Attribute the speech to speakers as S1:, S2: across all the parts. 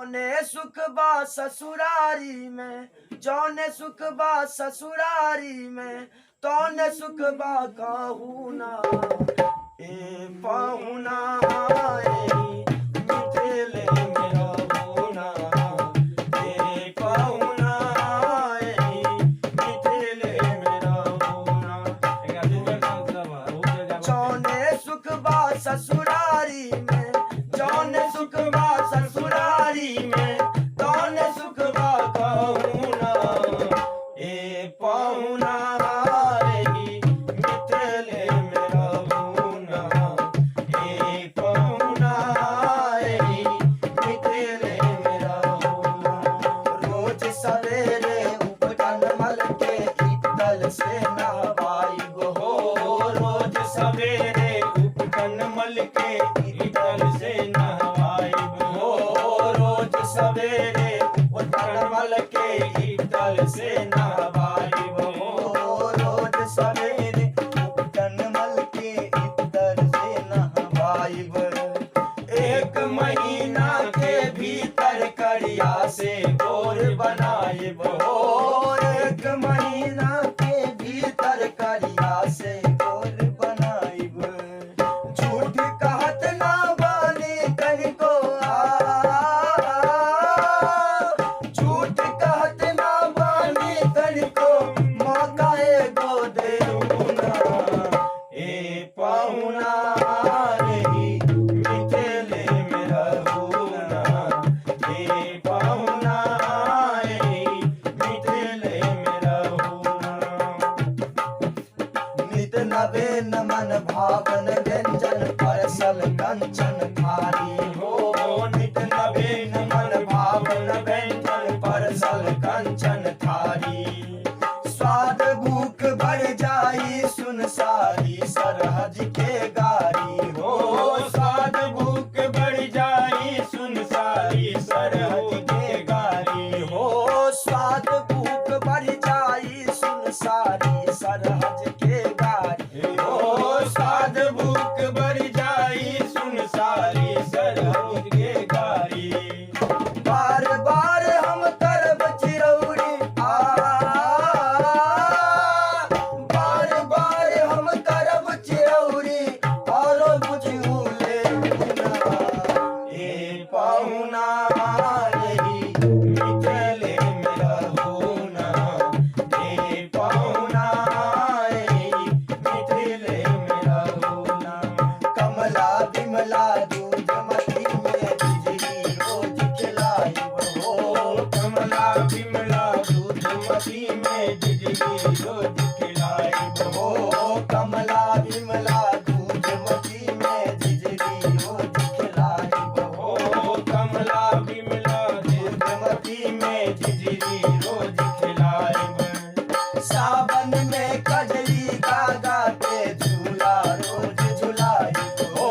S1: जौने सुख बा ससुरारी में, जौने सुख बा ससुरारी में, तौने सुख बा कहू ना। ए पहुना ए मिथिले में रहू ना, ए पहुना ए मिथिले में रहू ना। जौने सुख बा ससुरारी में, जौने सुख बा ससुरारी में, तौने सुख बा कहू ना। ए पहुना रे मिथिले में रहू ना, ए पहुना रे मिथिले में रहू ना। रोज सवेरे उपटन मल के इतल से नहवाई हो,
S2: रोज सवेरे उपटन मल के इतल से नहवाइब
S1: हो, रोज सवेरे उपटन मल के इतल से नहवाइब हो, रोज सवेरे उपटन मल के इतर से नहवाइब। एक महीना के भीतर करिया से गोर बनाइब हो, एक महीना के भीतर करिया से गोर बनाइब। झूठ कहत ना बानी कनिको आ, झूठ कहत ना बानी तनिको, मौका एगो देऊ ना।
S2: ए पहुना रे मिथिले में रहू ना, ए पहुना रे मिथिले में रहू ना।
S1: नित नवे नमन भावन व्यंजन परसल कंचन थारी
S2: हो, नित नवे नमन भावन व्यंजन परसल कंचन थारी।
S1: स्वाद भूख बढ़ जाई सुन सारी सरहज के गारी
S2: हो, स्वाद भूख बढ़ जाई सुन सारी सरहज के गारी
S1: हो, स्वाद भूख बढ़ जाई सुन सारी सरहज के गारी
S2: हो, स्वाद भूख बढ़ जाई सुन सारी सरहज के गारी।
S1: बार बार हम करब चिरौरी आ, बार बार हम करब चिरौरी, औरो बुझू ले ना।
S2: ए पहुना रे मिथिले में रहू ना, ए पहुना रे मिथिले में रहू ना।
S1: कमला बिमला दूधमती में बिजली रोज खिलाई
S2: हो, कमला बिमला दूधमती में झिझरी रोज खिलाइब
S1: हो, कमला बिमला दूधमती में झिझरी रोज खिलाई
S2: हो, कमला बिमला दूधमती में झिझरी रोज खिलाइब।
S1: सावन में कजरी गागा के झूला रोज झुलाई
S2: हो,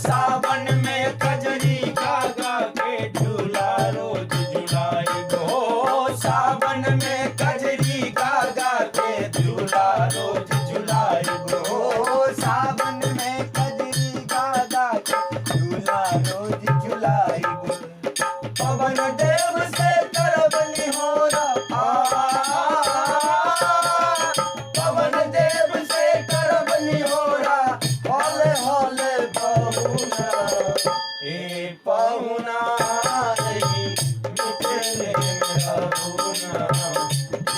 S2: सावन में कजरी गागा के झूला रोज झुलाइब
S1: हो, सावन में कजरी गागा के झूला रोज झुलाइब हो, सावन में कजरी गागा के झूला रोज झुलाइब। पवन देव से करब निहोरा आ, पवन देव से करब निहोरा, हौले हौले बहुना।
S2: ए पहुना रे मिथिले में रहू ना,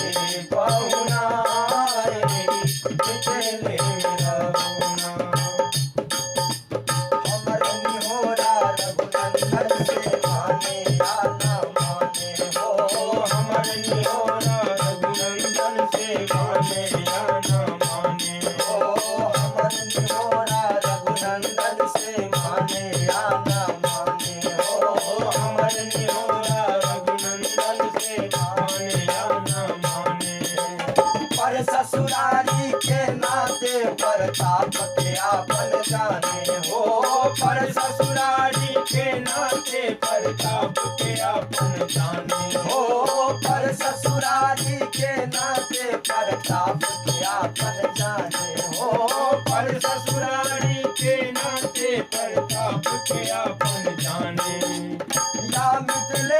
S2: ए पहुना रे मिथिले में रहू ना।
S1: हमर निहोरा रघुनंदन से माने या ना माने
S2: हो,
S1: हो,
S2: हमर निहोरा रघुनंदन से माने या ना माने
S1: हो, हमर निहोरा रघुनंदन से माने या ना माने
S2: हो,
S1: हो,
S2: हमर निहोरा रघुनंदन से माने या ना माने।
S1: पर ससुरारी के नाते परताप के आपन जाने
S2: हो, पर ससुरारी के नाते परताप के आपन जाने
S1: हो, पर ससुरारी के नाते परताप के आपन जाने
S2: हो, पर ससुरारी के नाते परताप के आपन जाने।
S1: या मिथिले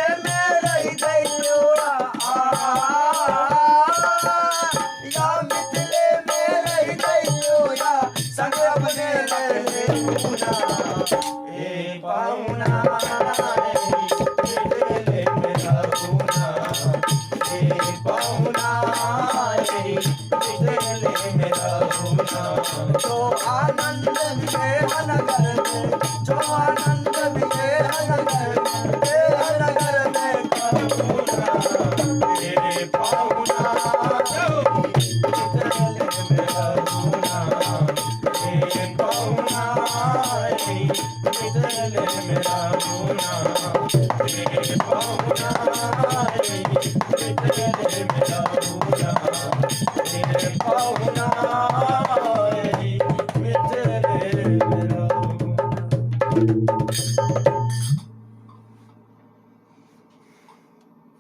S2: पहुना।